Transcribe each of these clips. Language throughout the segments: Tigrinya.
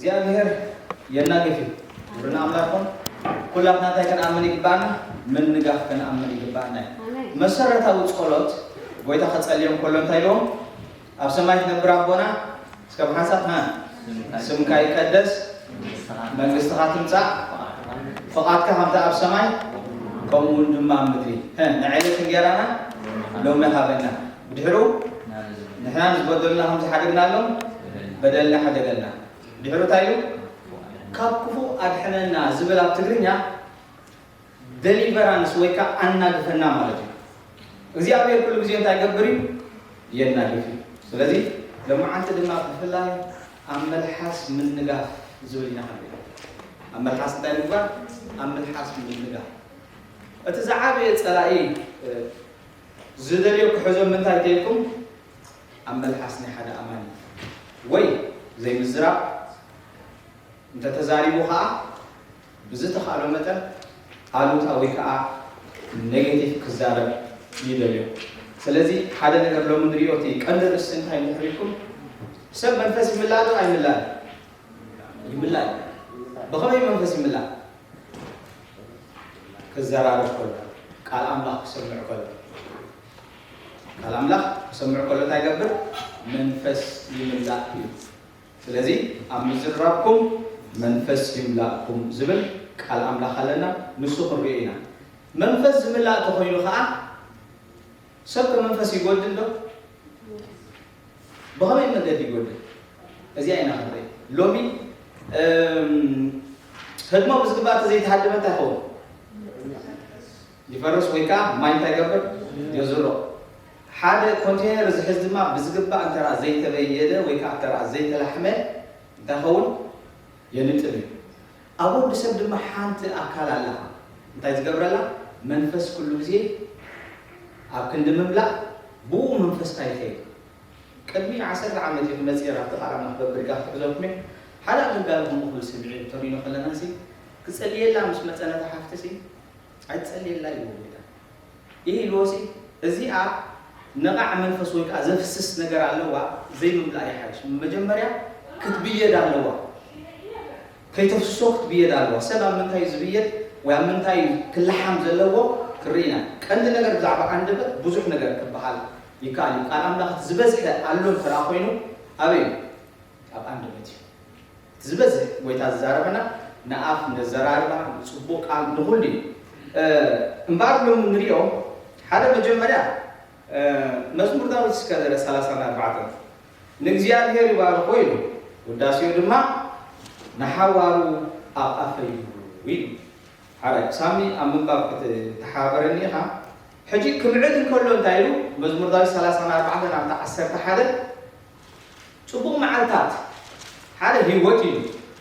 እግዚኣብሔር የናግፍ እዩ። ክብሪ ንኣምላኽ ይኹን። ኩላትና እንታይ ክንኣምን ይግባና? ምንጋፍ ክንኣምን ይግባና እዩ። መሰረታዊ ጸሎት ጎይታ ከጸልዮም ከሎ እንታይ ኢልዎም? ኣብ ሰማይ ትነብር ኣቦና፣ እስከ ብሓንሳብ፣ ሃ፣ ስምካ ይቀደስ፣ መንግስትኻ ትምጻእ፣ ፍቓድካ ከምታ ኣብ ሰማይ ከምኡ እውን ድማ ኣብ ምድሪ። ሃ፣ ንዕለት እንጌራና ሎሚ ሃበና። ብድሕሩ ንሕና ንዝበደሉና ከም ዝሓደግናሎም በደልና ሓደገልና። ድሕሪ እንታይ ኢሉ? ካብ ክፉእ ኣድሕነና ዝብል ኣብ ትግርኛ ደሊቨራንስ ወይ ከዓ ኣናግፈና ማለት እዩ። እግዚኣብሔር ኩሉ ግዜ እንታይ ይገብር እዩ? የናግፍ እዩ። ስለዚ ሎማዓንቲ ድማ ብፍላይ ኣብ መልሓስ ምንጋፍ ዝብል ኢና ክንርኢ። ኣብ መልሓስ እንታይ ምግባር? ኣብ መልሓስ ምንጋፍ። እቲ ዝዓበየ ጸላኢ፣ እ፣ ዝደልዮ ክሕዞ ምንታይ ተይልኩም? ኣብ መልሓስ ናይ ሓደ ኣማኒ ወይ ዘይምዝራብ እንተተዛሪቡ ኸዓ ብዝተኻእሎ መጠን ኣሉታ ወይ ከዓ ኔጌቲቭ ክዛረብ ይደልዮ። ስለዚ ሓደ ነገር ሎሚ ንሪኦ እቲ ቀንዲ ርእሲ እንታይ እንድሕር ኢልኩም፣ ሰብ መንፈስ ይምላእ ዶ ኣይምላእን? ይምላእ። ብኸመይ መንፈስ ይምላእ? ክዘራረብ ከሎ፣ ቃል ኣምላኽ ክሰምዕ ከሎ። ቃል ኣምላኽ ክሰምዕ ከሎ እንታይ ይገብር? መንፈስ ይምላእ እዩ። ስለዚ ኣብ ምዝራብኩም መንፈስ ይምላእኩም ዝብል ቃል ኣምላኽ ኣለና፣ ንሱ ክንሪኦ ኢና። መንፈስ ዝምላእ ተኾይኑ ኸዓ ሰብ ከ መንፈስ ይጎድል ዶ? ብኸመይ መገዲ ይጎድል? እዚኣ ኢና ክንርኢ። ሎሚ፣ እም፣ ህድሞ ብዝግባእ ተዘይተሃደመ እንታይ ይኸውን? ይፈርስ ወይ ከዓ ማይ እንታይ ይገብር? የዝሮ። ሓደ ኮንቴነር ዝሕዝ ድማ ብዝግባእ እንተ ዘይተበየደ ወይ ከዓ እንተ ዘይተላሕመ እንታይ ይኸውን? የንጥብ እዩ። ኣብ ወዲ ሰብ ድማ ሓንቲ ኣካል ኣላ። እንታይ ዝገብረላ? መንፈስ ኩሉ ግዜ ኣብ ክንዲ ምምላእ ብኡ መንፈስካ ይኸይድ። ቅድሚ ዓሰርተ ዓመት እዩ ክመጽእ እየ፣ ኣብቲ ቃል ኣምላኽ በብሪጋ ክትሕዘልኩም እየ። ሓደ ኣገልጋሊ ከምኡ ክብል ስምዒ ቶሪኖ ከለና ሲ፣ ክጸልየላ ምስ መጸ ነታ ሓፍቲ ሲ፣ ኣይትጸልየላ ይብሎ ጎይታ። ይህ ኢልዎ ሲ፣ እዚኣ ነቓዕ መንፈስ ወይ ከዓ ዘፍስስ ነገር ኣለዋ፣ ዘይምምላእ ይሓይሽ። መጀመርያ ክትብየድ ኣለዋ። ከይተፍስሶ ክትብየድ ኣለዋ። ሰብ ኣብ ምንታይ እዩ ዝብየድ ወይ ኣብ ምንታይ እዩ ክለሓም ዘለዎ ክርኢ ኢና። ቀንዲ ነገር ብዛዕባ ኣንደበት ብዙሕ ነገር ክበሃል ይከኣል እዩ። ቃል ኣምላኽ እቲ ዝበዝሐ ኣሎ እንተ ደኣ ኮይኑ ኣበይ እዩ? ኣብ ኣንደበት እዩ። እቲ ዝበዝሕ ጎይታ ዝዛረበና ንኣፍ፣ ነዘራርባ፣ ንጽቡቕ ቃል፣ ንኹሉ እዩ። እ፣ እምበኣር ሎም ንሪኦ ሓደ መጀመርያ፣ እ፣ መዝሙር ዳዊት እስከ ሰላሳን ኣርባዕተን ንእግዚኣብሔር ይባርኮ ኢሉ፣ ውዳሴኡ ድማ ንሓዋሩ ኣብ ኣፈይ ይብሉ ኢሉ። ሓራይ ሳሚ ኣብ ምንባብ ክትተሓባበረኒ ኢኻ። ሕጂ ክምዕድ እንከሎ እንታይ ኢሉ? መዝሙር ዳዊት ሰላሳን ኣርባዕተን ኣብቲ ዓሰርተ ሓደ ጽቡቕ መዓልታት ሓደ ህይወት ኢሉ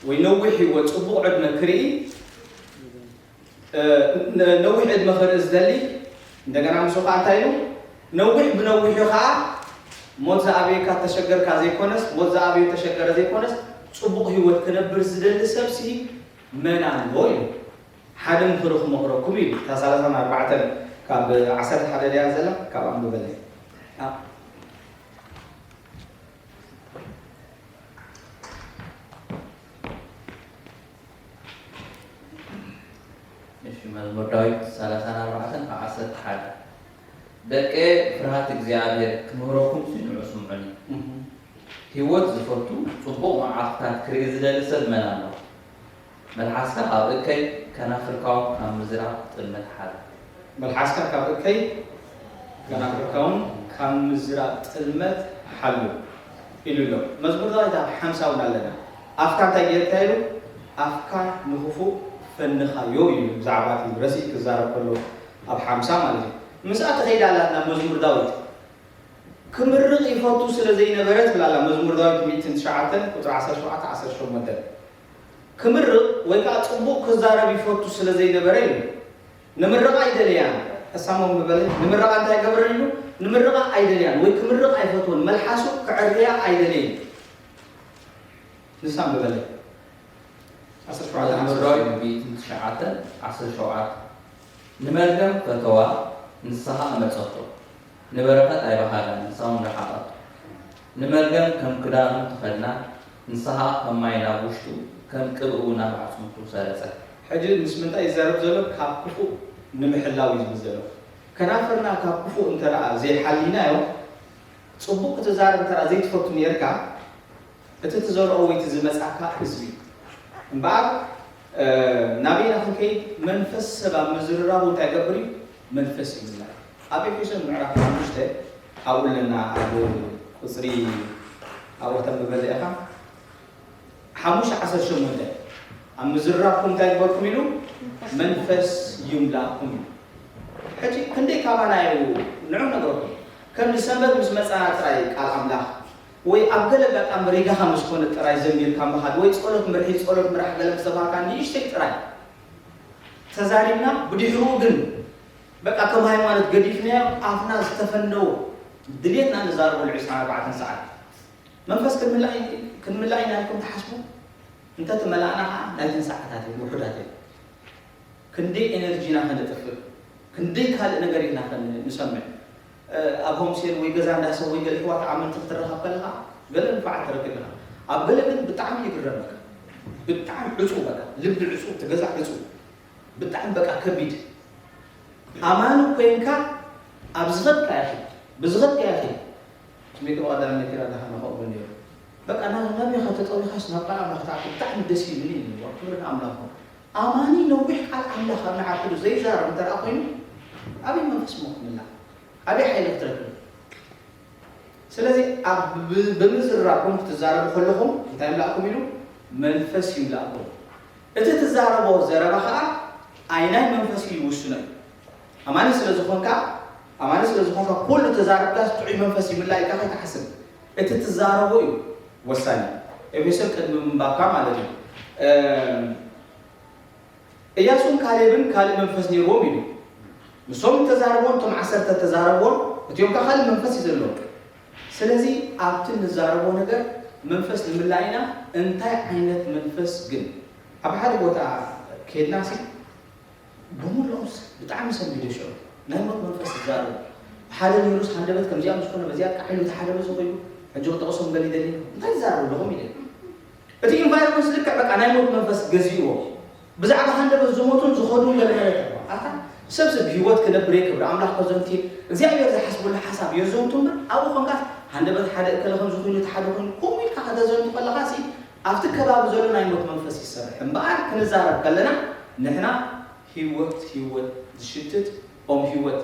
ወይ ነዊሕ ህይወት ጽቡቕ ዕድመ ክርኢ፣ እ፣ ነ-፣ ነዊሕ ዕድመ ክርኢ ዝደሊ እንደገና ምስኡ ከዓ እንታይ ኢሉ? ነዊሕ ብነዊሑ ከዓ ሞት ዝኣበየካ ተሸገርካ ዘይኮነስ፣ ሞት ዝኣበዩ ተሸገረ ዘይኮነስ፣ ጽቡቕ ህይወት ክነብር ዝደሊ ሰብሲ መን ኣሎ ኢሉ። ሓደ ምኽሪ ክመኽረኩም ኢሉ። እታ ሰላሳን ኣርባዕተን ካብ ዓሰርተ ሓደ ድያ ዘላ? ካብ ኣንብበለይ። ኣ-፣ እሺ፣ መዝሙር ዳዊት ሰላሳን ኣርባዕተን ካብ ዓሰርተ ሓደ። ደቀ፣ ፍርሃት እግዚኣብሔር ክምህረኩም ስንዑ ስምዑኒ። እህ። ህይወት ዝፈቱ ጽቡቕ መዓልትታት ክርኢ ዝደሊ ሰብ መን ኣሎ? መልሓስካ ካብ እከይ፣ ከናፍርካ እውን ካብ ምዝራብ ጥልመት ሓሉ። መልሓስካ ካብ እከይ፣ ከናፍርካ እውን ካብ ምዝራብ ጥልመት ሓሉ ኢሉ ኣሎ። መዝሙር ዳዊት ኣብ ሓምሳ እውን ኣለና። ኣፍካ እንታይ ጌርካ ኢሉ? ኣፍካ ንኽፉእ ፈንኻዮ ኢሉ። ብዛዕባ እቲ ረሲእ ክዛረብ ከሎ ኣብ ሓምሳ ማለት እዩ። ምስኣ ትኸይድ ኣላ ናብ መዝሙር ዳዊት። ክምርቕ ይፈቱ ስለ ዘይነበረ ትብል ኣላ መዝሙር ዳዊት ሚእትን ትሽዓተን ቁጽሪ ዓሰርተ ሸውዓተ ዓሰርተ ሸሞንተ። ክምርቕ ወይ ከኣ ጽቡቕ ክዛረብ ይፈቱ ስለ ዘይነበረ እዩ። ንምርቓ ኣይደለያን። ተሳሞም ምበለ ንምርቓ እንታይ ገብረ ኢሉ? ንምርቓ ኣይደለያን ወይ ክምርቕ ኣይፈትወን። መልሓሱ ክዕርያ ኣይደለይን። ንሳ ምበለ ዓሰርተ ሸውዓተ ዓሰርተ ሸውዓተ። መዝሙር ዳዊት ሚእትን ትሽዓተን ዓሰርተ ሸውዓተ። ንመርገም ፈተዋ፣ ንስኻ ኣመጸቶ። ንበረኸት ኣይበሃጋን፣ ንሳ እውን ረሓቐቶ። ንመርገም ከም ክዳኑ ተኸድና፣ ንስኻ ከም ማይ ናብ ውሽጡ፣ ከም ቅብኡ ናብ ኣዕጽምቱ ሰረጸ። ሕጂ ምስ ምንታይ ይዛረብ ዘሎ? ካብ ክፉእ ንምሕላው እዩ ዝብል ዘሎ። ከናፍርና ካብ ክፉእ እንተ ደኣ ዘይሓሊናዮ፣ ጽቡቕ ክትዛረብ እንተ ደኣ ዘይትፈቱ ነርካ፣ እቲ ትዘርኦ ወይ እቲ ዝመጻካ ህዝቢ እዩ። እምበኣር ናበይና ክንከይድ መንፈስ ሰብ ኣብ ምዝርራቡ እንታይ ይገብር እዩ? መንፈስ ይምላእ። ኣብ ኤፌሶን ምዕራፍ ሓሙሽተ ኣብኡ ኣለና፣ ኣብ ቁፅሪ ኣብኡ ተንብበለ ኢኻ ሓሙሽተ ዓሰርተ ሸሞንተ ኣብ ምዝርራብኩም እንታይ ይግበርኩም ኢሉ መንፈስ ይምላእኩም ኢሉ። ሕጂ ክንደይ ካባና እዩ ንዑ ነገርኩም ከም ንሰንበት ምስ መፃና ጥራይ ቃል ኣምላኽ ወይ ኣብ ገለ ኣጋጣሚ ሪጋኻ ምስ ኮነ ጥራይ ዘሚርካ ምኻድ ወይ ጸሎት ምርሒ ጸሎት ምራሕ ገለ ምስ ተባሃልካ ንእሽተይ ጥራይ ተዛሪብና ብድሕርኡ ግን በቃ ከም ሃይማኖት ገዲፍናዮ ኣፍና ዝተፈነዎ ድሌትና ንዛረበሉ ዕስራን ኣርባዕተን ሰዓት መንፈስ ክንምላእ ኢና ኢልኩም ትሓስቡ? እንተትመላእና ከዓ ናይተን ሰዓታት እየን ውሑዳት እየን። ክንደይ ኤነርጂ ኢና ከነጥፍእ፣ ክንደይ ካልእ ነገር ኢና ንሰምዕ። ኣብ ሆምሴል ወይ ገዛ እንዳሰብ ወይ ገለ ኣሕዋት ኣመንቲ ክትረኸብ ከለኻ ገለ ንፋዓት ትረክብ ኢኻ። ኣብ ገለ ግን ብጣዕሚ ይግረመካ። ብጣዕሚ ዕፁው በቃ ልቢ ዕፁው እቲ ገዛ ዕፁው ብጣዕሚ በቃ ከቢድ ኣማኒ ኮይንካ ኣብ ዝኸድካ ያኺ ብዝኸድካ ያኺ ስሜት ቀዳሚ መኪና ዳኻ ንኸቕብል ነይሩ በቃ ናብ ናበይ ከተጠዊኻስ ናብ ቃል ኣምላኽ ትኣቱ ብጣዕሚ ደስ ይብልኒ ይብልዎ ክብሪ ንኣምላኽ ይኹን ኣማኒ ነዊሕ ቃል ኣምላኽ ኣብ ንዓትሉ ዘይዛረብ እንተ ደኣ ኮይኑ ኣበይ መንፈስ እሞ ክምላእ ኣበይ ሓይሊ ክትረክብ ስለዚ ኣብ ብምዝራብኩም ክትዛረቡ ከለኹም እንታይ ይምላእኩም ኢሉ መንፈስ ይምላእኩም እቲ ትዛረቦ ዘረባ ከዓ ኣይናይ መንፈስ እዩ ይውስኖ እዩ ኣማኒ ስለ ዝኾንካ ኣማኒ ስለ ዝኾንካ ኩሉ ተዛረብካስ ጥዑይ መንፈስ ይምላእ ኢልካ ከይትሓስብ እቲ ትዛረቦ እዩ ወሳኒ ኤፌሶን ቅድሚ ምንባብካ ማለት እዩ እያሱን ካሌብን ካልእ መንፈስ ነይርዎም ኢሉ ንሶም ተዛረቦን እቶም ዓሰርተ ተዛረቦን እቲኦም ከዓ ካልእ መንፈስ እዩ ዘለዎም ስለዚ ኣብቲ ንዛረቦ ነገር መንፈስ ንምላእ ኢና እንታይ ዓይነት መንፈስ ግን ኣብ ሓደ ቦታ ከድና ሲ ብምልኦም ብጣዕሚ ሰንቢደ ሽዑ ናይ ሞት መንፈስ ይዛረቡ ሓደ ኒሩስ ሃንደበት ከምዚኣ ምስ ኮነ በዚኣ ቃዒሉ እቲ ሓደ በዚ ኮይኑ ሕጂ ክጠቕሶም ገሊ ደሊ እንታይ ይዛረቡ ኣለኹም ኢለ እቲ ኢንቫይሮመንት ልክዕ በቃ ናይ ሞት መንፈስ ገዚእዎ ብዛዕባ ሃንደበት ዝሞቱን ዝኸዱን ገለ ማለት ኣለዋ ኣታ ሰብ ሰብ ብህይወት ክነብር እየ ክብሪ ኣምላኽ ከዘንቲ እግዚኣብሔር ዝሓስበሉ ሓሳብ የዘንቱ እምበር ኣብኡ ኮንካስ ሃንደበት ሓደ እከለ ከምዚ ኮይኑ እቲ ሓደ ኮይኑ ከምኡ ኢልካ ከተዘንቱ ከለኻ ሲ ኣብቲ ከባቢ ዘሎ ናይ ሞት መንፈስ ይሰርሕ እምበኣር ክንዛረብ ከለና ንሕና ህይወት ህይወት ዝሽትት ኦም ህይወት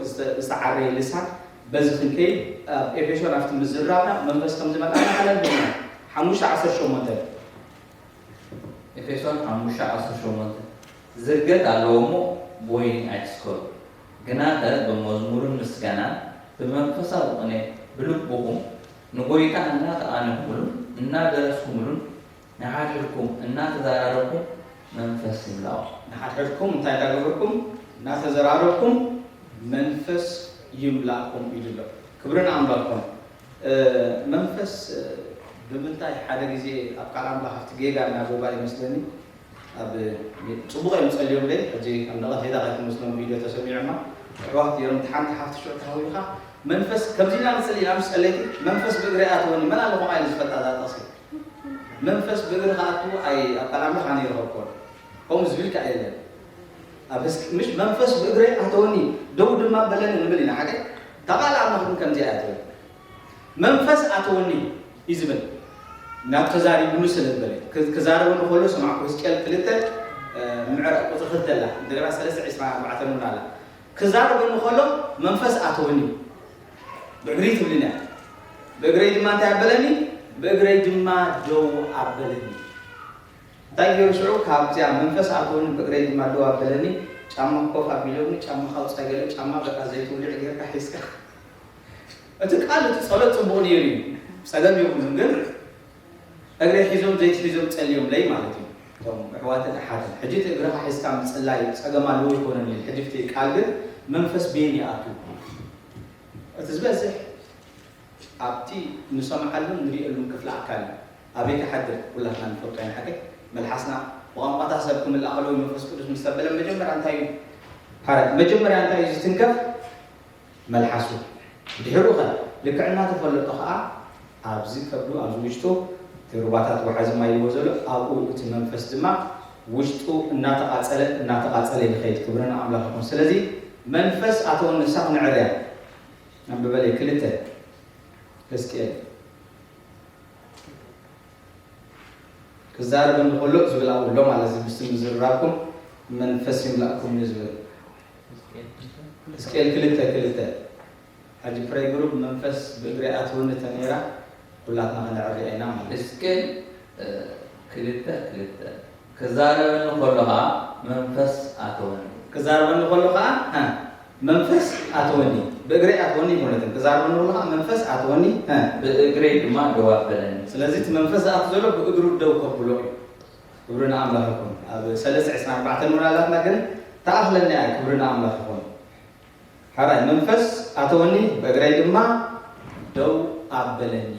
ዝተዓረየ ልሳን በዚ ክንከይድ ኣብ ኤፌሶን ኣብቲ ምዝራብና መንፈስ ከም ዝመጣና ሓለል ብልና ሓሙሽተ ዓሰርተ ሸሞንተ ኤፌሶን ሓሙሽተ ዓሰርተ ሸሞንተ ዝርገት ኣለዎ እሞ ብወይኒ ኣይትስከሩ ግናኸ ብመዝሙርን ምስጋናን ብመንፈሳዊ ቅኔ ብልብኹም ንጎይታ እናተቓነኹምሉን እናደረስኩምሉን ንሓድሕድኩም እናተዘራረብኩም መንፈስ ይምላኦ። ንሓድሕድኩም እንታይ እንዳገበርኩም እናተዘራረብኩም መንፈስ ይምላእኩም ኢሉ ኣሎ። ክብሪ ንኣምላኽ ይኹን። መንፈስ ብምንታይ ሓደ ግዜ ኣብ ቃል ኣምላኽ ኣብቲ ጌጋ እናጎባ ይመስለኒ ኣብ ጽቡቕ እዮም ጸልዮም ለይ ሕጂ ከም ነቐፌታ ከይትመስሎም ቪድዮ ተሰሚዑማ ኣሕዋት እዮም ሓንቲ ሓፍቲ ሽዑ ተሃዊኻ መንፈስ ከምዚ ኢና ንጽሊ ኢና ምስ ጸለይቲ መንፈስ ብእግረይ ኣተወኒ መን ኣለኹም ኣይነ ዝፈልጣ እዛ ጥቕሲ መንፈስ ብእግሪ ከኣቱ ኣይ ኣብ ቃል ኣምላኽ ኣነ ይረኸብኮን ከምኡ ዝብል ከዓ የለን ኣብ ህዝቂ ምሽ መንፈስ ብእግረይ ኣተወኒ ደው ድማ በለኒ ንብል ኢና ሓደ እታ ቃል ኣምላኽ ግን ከምዚኣ እያ ትብል መንፈስ ኣተወኒ እዩ ዝብል ናብ ተዛሪቡሉ ስለ ዝበለ ክዛረበሉ ከሎ ሰማዕኩ ህዝቅኤል ክልተ ምዕራፍ ቁፅሪ ክልተ ኣላ እንደገና ሰለስተ ዕስራ ኣርባዕተ እውን ኣላ ክዛረበሉ ከሎ መንፈስ ኣተወኒ ብእግሪ ትብልና ብእግረይ ድማ እንታይ ኣበለኒ ብእግረይ ድማ ደው ኣበለኒ እንታይ ገይሩ ሽዑ ካብዚኣ መንፈስ ኣተወኒ ብእግረይ ድማ ደው ኣበለኒ ጫማ ኮፍ ኣቢሎኒ ጫማ ካውፃ ገለ ጫማ በቃ ዘይትውልዕ ጌርካ ሒዝካ እቲ ቃል እቲ ጸሎት ጽቡቕ ነይሩ እዩ ጸገም የብሉን ግን እግሪ ሒዞም ዘይትሒዞም ጸልዮም ለይ ማለት እዩ እቶም ኣሕዋትን ኣሓትን ሕጂ እቲ እግርኻ ሒዝካ ምጽላይ ጸገም ኣለዎ ይኮነን እዩ ሕጂ እቲ ቃል ግን መንፈስ ቤን ይኣቱ እቲ ዝበዝሕ ኣብቲ ንሰምዓሉን ንሪኤሉን ክፍሊ ኣካል እዩ ኣበይ ክሓድር ኩላትና ንፈልጦ ኢና ሓቂ መልሓስና ብቋንቋታት ሰብ ክምላእ ከሎ መንፈስ ቅዱስ ምስ ተበለ መጀመርያ እንታይ እዩ ሓረ መጀመርያ እንታይ እዩ ዝትንከፍ መልሓሱ ድሕሩ ኸ ልክዕ እናተፈለጦ ከዓ ኣብዚ ከብዱ ኣብዚ ውሽጡ እቲ ሩባታት ወሓዚ ማይ ይዎ ዘሎ ኣብኡ እቲ መንፈስ ድማ ውሽጡ እናተቓጸለ እናተቓጸለ ይኸይድ። ክብርን ኣምላኽ ይኹን። ስለዚ መንፈስ ኣተወኒ ንሳ ክንዕርያ ኣንብበለይ ክልተ ሕዝቅኤል ክዛረበኒ ከሎ ዝብል ኣብኡ ኣሎ ማለት እዚ ምስቲ ምዝርራብኩም መንፈስ ይምላእኩም እዩ ዝብል። ሕዝቅኤል ክልተ ክልተ። ሕጂ ፕሬይ ግሩፕ መንፈስ ብእግሪ ኣትወኒ ተነይራ ኩላትና ከነዕርያ ኢና ማለት እዩ። ሕዝቅኤል ክልተ ክልተ። ክዛረበኒ ከሎ ኸዓ መንፈስ ኣተወኒ። ክዛረበኒ ከሎ ኸዓ መንፈስ ኣተወኒ፣ ብእግረይ ኣተወኒ ኣይኮነትን። ክዛረበኒ ከሎ ኸዓ መንፈስ ኣተወኒ፣ ብእግረይ ድማ ደው ኣበለኒ። ስለዚ እቲ መንፈስ ዝኣቱ ዘሎ ብእግሩ ደው ከብሎ እዩ። ክብሪ ንኣምላኽ ይኹን። ኣብ ሰለስተ ዕስራን ኣርባዕተን እውን ኣላትና ግን ተኣኽለኒ እያ። ክብሪ ንኣምላኽ ይኹን። ሓራይ መንፈስ ኣተወኒ፣ ብእግረይ ድማ ደው ኣበለኒ።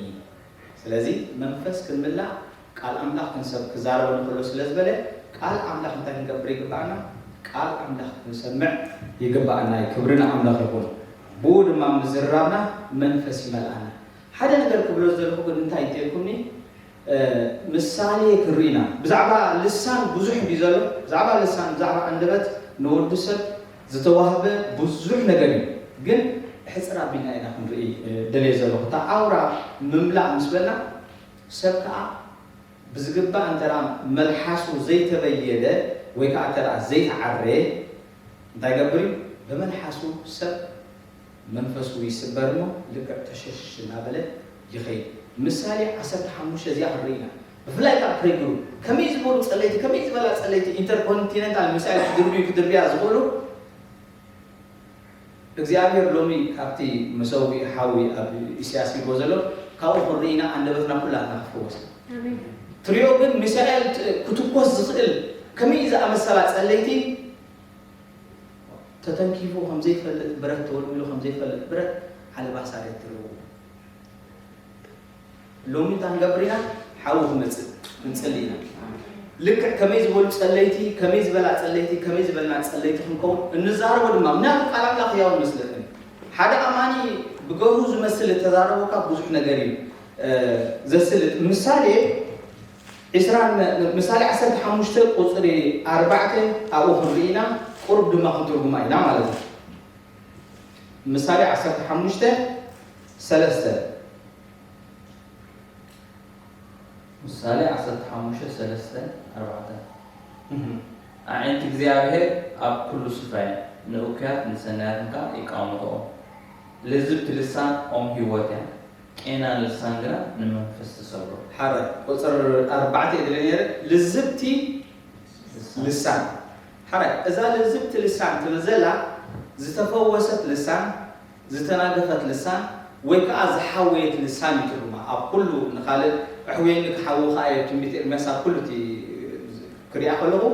ስለዚ መንፈስ ክንምላእ ቃል ኣምላኽ ክንሰብ ክዛረበ እንከሎ ስለ ዝበለ ቃል ኣምላኽ እንታይ ክንገብር ይግባኣና? ቃል ኣምላኽ ክንሰምዕ ይግባኣና እዩ። ክብሪ ንኣምላኽ ይኹን። ብኡ ድማ ምዝርራብና መንፈስ ይመልኣና። ሓደ ነገር ክብሎ ዝደለኹ ግን እንታይ እንተልኩምኒ ምሳሌ ክንርኢ ኢና። ብዛዕባ ልሳን ብዙሕ ድዩ ዘሎ? ብዛዕባ ልሳን ብዛዕባ ኣንደበት ንወዲ ሰብ ዝተዋህበ ብዙሕ ነገር እዩ። ግን ሕፅር ኣቢልና ኢና ክንርኢ ደልየ ዘለኹ። እታ ኣውራ ምምላእ ምስ በልና ሰብ ከዓ ብዝግባእ እንተ መልሓሱ ዘይተበየደ ወይ ከዓ እንተ ዘይተዓረየ እንታይ ገብር እዩ? ብመልሓሱ ሰብ መንፈሱ ይስበር እሞ ልክዕ ተሸሽ እናበለ ይኸይድ። ምሳሌ ዓሰርተ ሓሙሽተ እዚኣ ክንርኢ ኢና። ብፍላይ ከዓ ፕሬግሩ ከመይ ዝበሉ ፀለይቲ ከመይ ዝበላ ፀለይቲ ኢንተርኮንቲኔንታል ሚሳይል ክድርብዩ ክድርብያ ዝኽእሉ እግዚኣብሔር ሎሚ ካብቲ መሰውኢ ሓዊ ኣብ ኢሳያስ ሂቦ ዘሎ ካብኡ ክንርኢ ኢና። ኣንደበትና ኩላትና ክትፈወስ ትሪኦ ግን ሚሳኤል ክትኮስ ዝኽእል ከመይ ዝኣመሰላ ፀለይቲ ተተንኪፉ ከምዘይፈልጥ ብረት ተወልዊሉ ከምዘይፈልጥ ብረት ዓለባ ሳሬት ትርው ሎሚ እንታይ ንገብር ኢና ሓዊ ክመፅእ ንፅሊ ኢና ልክዕ ከመይ ዝበሉ ፀለይቲ ከመይ ዝበላ ፀለይቲ ከመይ ዝበልና ፀለይቲ ክንከውን እንዛረቦ ድማ ምክንያቱ ቃል ኣምላኽ ያው መስለኒ ሓደ ኣማኒ ብገሩ ዝመስል እተዛረቦካ ብዙሕ ነገር እዩ ዘስልጥ ምሳሌ ዕስራን ምሳሌ ዓሰርተ ሓሙሽተ ቁፅሪ ኣርባዕተ ኣብኡ ክንርኢ ኢና ቁሩብ ድማ ክንትርጉማ ኢና ማለት እዩ ምሳሌ ዓሰርተ ሓሙሽተ ሰለስተ ምሳሌ ዓሰርተ ሓሙሽተ ሰለስተ ኣርባዕተ ኣዒንቲ እግዚኣብሔር ኣብ ኩሉ ስፍራ እየን፣ ንእኩያት ንሰናያትን ከኣ ይቃወምኦ። ልዝብቲ ልሳን ኦም ህይወት እያ፣ ቄናን ልሳን ግና ንመንፈስ ትሰብሮ። ሓራይ ቁጽሪ ኣርባዕተ እየ ድለ ነይረ። ልዝብቲ ልሳን ሓራይ እዛ ልዝብቲ ልሳን ትብል ዘላ ዝተፈወሰት ልሳን ዝተናገፈት ልሳን ወይ ከዓ ዝሓወየት ልሳን እዩ ትርጉማ። ኣብ ኩሉ ንኻልእ ኣሕውየኒ ክሓዊ ከዓ እየ ትንቢት ኤርምያስ ኣብ ኩሉ እቲ ክሪኣ ከለኹ